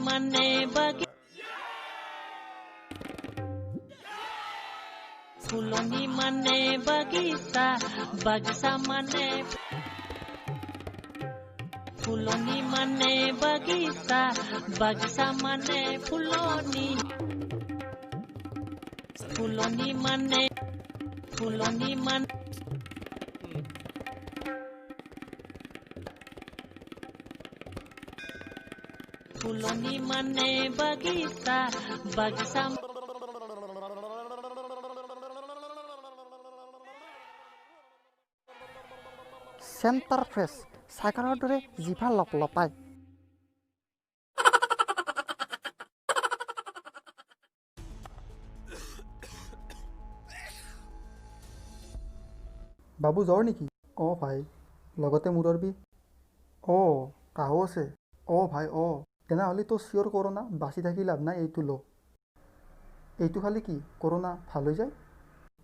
মানে বাগি ফুলনি মানে বাগিচা, বাগিচা মানে ফুলনি মানে বাগিচা, বাগিচা মানে ফুলনি, ফুলনি মানে ফুলনি মানে ফুলনি মানে বাগিচা, বাগিচা। চেণ্টাৰ ফ্ৰেছ চাইকেলৰ দৰে জিভা লপলপায়। বাবু জ্বৰ নেকি? অঁ ভাই। লগতে মূৰৰ বিষ? অঁ। কাহো আছে? অঁ ভাই অঁ। তেনেহ'লে তোৰ চিয়'ৰ কৰোণা, বাচি থাকি লাভ নাই। এইটো ল, এইটো খালে কি কৰোণা ভাল হৈ যায়?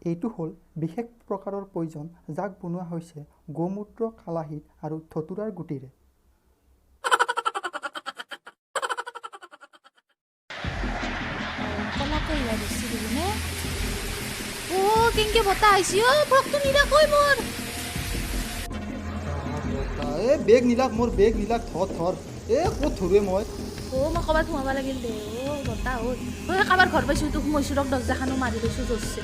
এইটো হ'ল বিশেষ প্ৰকাৰৰ পয়জন, যাক বনোৱা হৈছে গোমূত্ৰ, কালাহীত আৰু ধতুৰাৰ গুটিৰে। কলাকৈ হোৱা ধৰছি দেখোন হে। অ' কেনকে বতাহ আহিছি অ', ফ্ৰকটো নিলাকৈ মোৰ। এই বেগ নিলাক, মোৰ বেগ নিলাক, থৰ থৰ। এ ক'ত ধৰোৱে মই? অ' মই ক'ৰবাত সোমাব লাগিল দে। অ' বতাহ হ'ল। অ' কাৰোবাৰ ঘৰ পাইছোঁ, তো সোমাইছোঁ ৰখ, দৰ্জাখনো মাৰি লৈছোঁ জোৰছে।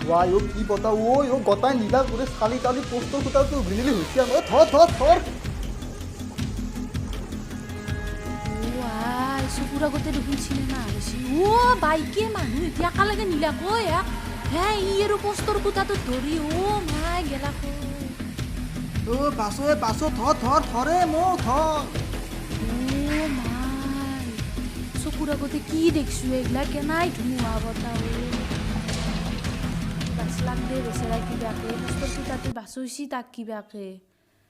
ৱাই অ' কি বতাহ ঐ। অ' গতাই নিলাক, গোটেই চালি তালি পোষ্টৰ খুটাটো উঘালি হৈছে। অ' থৰ থৰ থৰ। অ' আই, চকুৰ আগতে দেখোন চিনেমা হৈছে। অ' বাইকে মানুহ এতিয়া একেলগে নিলাক ঐ ইয়াক। হে ই আৰু পোষ্টৰ খুটাটোত ধৰি অ' মাই গেলাক। অ' বাছো এ বাছো, থৰ থৰ থৰে মো থৰ। অ' মাই, চকুৰ আগতে কি দেখছোঁ এইগিলা, কেনাই ধুমুহা বতাহ অ'। বাচলাক দে বেচেৰাই কিবাকে, পোষ্টৰ খুটাটো বাচৈছি তাক কিবাকে।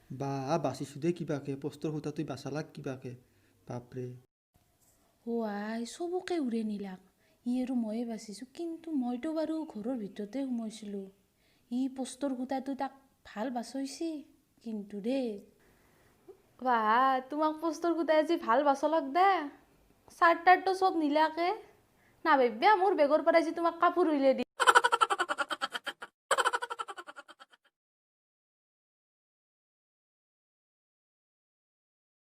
বা বাচিছোঁ দেই কিবাকে, পোষ্টৰ খুটাটোই বাচালাক কিবাকে, বাপৰে। অ' আই, চবকে উৰে নিলাক, ই আৰু ময়ে বাচিছোঁ। কিন্তু মইতো বাৰু ঘৰৰ ভিতৰতে সোমাইছিলোঁ, ই পোষ্টৰ খুটাটো তাক ভাল বাচৈছি কিন্তু দেই। বা তোমাক পোষ্টৰ খুটাই আজি ভাল বাচলাক দে। চাৰ্ট তাৰ্টটো চব নিলাকে। নাভাবিবা মোৰ বেগৰ পৰা আজি তোমাক কাপোৰ উলিয়াই দিম।